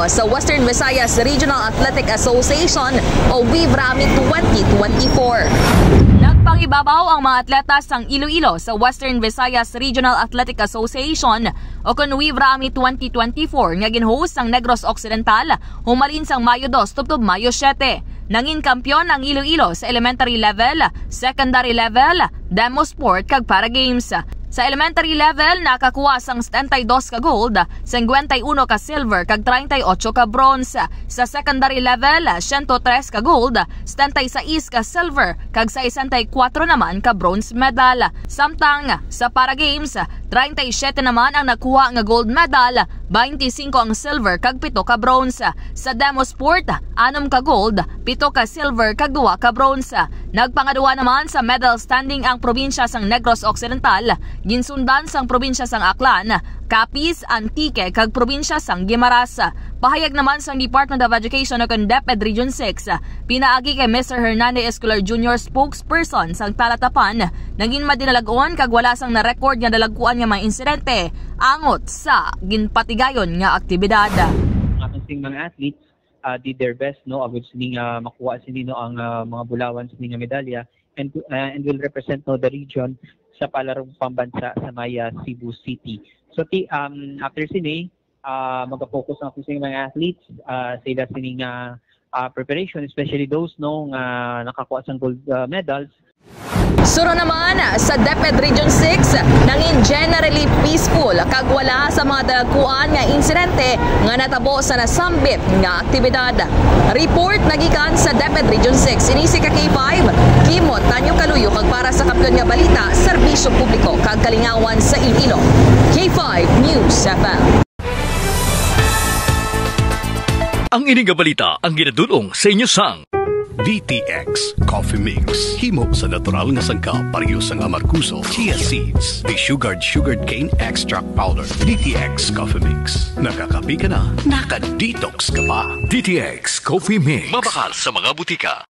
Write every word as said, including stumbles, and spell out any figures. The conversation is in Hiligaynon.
sa Western Visayas Regional Athletic Association o WVRAMI twenty twenty-four. Nagpangibabaw ang mga atleta sang Iloilo sa Western Visayas Regional Athletic Association o kon WVRAMI twenty twenty-four nga gin-host sang Negros Occidental humalin sang Mayo dos tubtob Mayo siete. Nangin kampiyon ang Iloilo sa elementary level, secondary level, demo sport kag para games. Sa elementary level, nakakuha sang setenta y dos ka gold, cincuenta y uno ka silver kag treinta y ocho ka bronze. Sa secondary level, ciento tres ka gold, setenta y seis ka silver kag sesenta y kuwatro naman ka bronze medal. Samtang sa para games, treinta y siete naman ang nakuha nga gold medal, twenty-five ang silver kag pito ka bronze. Sa demo sport, anom ka gold, pito ka silver kag duha ka bronze. Nagpangaduwa naman sa medal standing ang probinsya sang Negros Occidental, ginsundan sang probinsya sang Aklan, Capiz, Antique, kag probinsya sang Guimaras. Pahayag naman sang Department of Education o kon DepEd Region six, pinaagi kay Mister Hernande Escolar Junior, spokesperson sang Talatapan, nangin madinalag-on kag wala sang na-record nga dalagkuan nga mga insidente angot sa ginpatigayon nga aktibidad. Ang aton sing mga athletes, ah, did their best, no, agud sini nga makuha sini, no, ang, ah, mga bulawan sini nga medalya and, ah, and will represent, no, the region sa palarong pambansa sa may, ah, Cebu City. So, ti-, um, after sini, ah, magafocus ang aton sini mga athletes, ah, sa ila sini nga, ah, preparation, especially those, no, nga nakakuha sang gold, ah, medals. Suro naman sa DepEd Region six, nangin generally peaceful kag wala sa mga dalagkuan nga insidente nga natabo sa nasambit nga aktibidad. Report nagikan sa DepEd Region six. Ini si ka K five, Kimot Tanyo Kaluyo, kag para sa Kampiyon nga Balita, Serbisyo Publiko kag Kalingawan sa Iloilo, K five News F M. Ang ini nga balita ang ginadul-ong sa inyo sang D T X Coffee Mix. Himo sa natural nga sangkap, pareho sang amargoso, chia seeds, desugared sugarcane extract powder. D T X Coffee Mix. Nakakape ka na, naka-detox ka pa. D T X Coffee Mix. Mabakal sa mga butika.